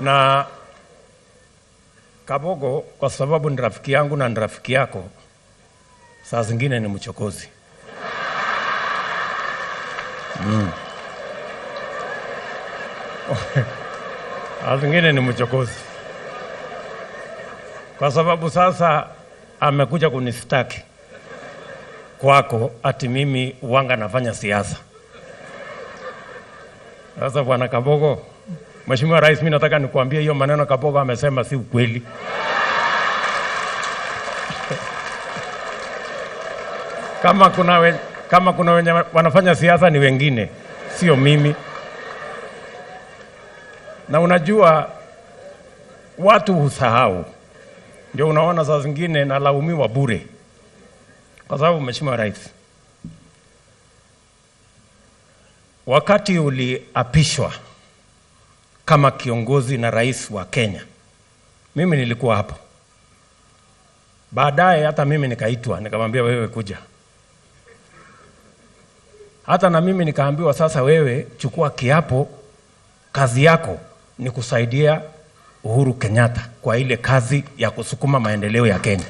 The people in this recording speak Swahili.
Na Kabogo, kwa sababu ni rafiki yangu na ni rafiki yako, saa zingine ni mchokozi. Saa zingine ni mchokozi, kwa sababu sasa amekuja kunistaki kwako ati mimi wanga nafanya siasa. Sasa bwana Kabogo, Mheshimiwa Rais, mimi nataka nikuambie hiyo maneno Kabogo amesema si ukweli. Kama kuna wenye wanafanya siasa ni wengine, sio mimi. Na unajua watu husahau, ndio unaona saa zingine nalaumiwa bure, kwa sababu Mheshimiwa Rais, wakati uliapishwa kama kiongozi na rais wa Kenya, mimi nilikuwa hapo. Baadaye hata mimi nikaitwa, nikamwambia wewe kuja. Hata na mimi nikaambiwa sasa, wewe chukua kiapo, kazi yako ni kusaidia Uhuru Kenyatta kwa ile kazi ya kusukuma maendeleo ya Kenya.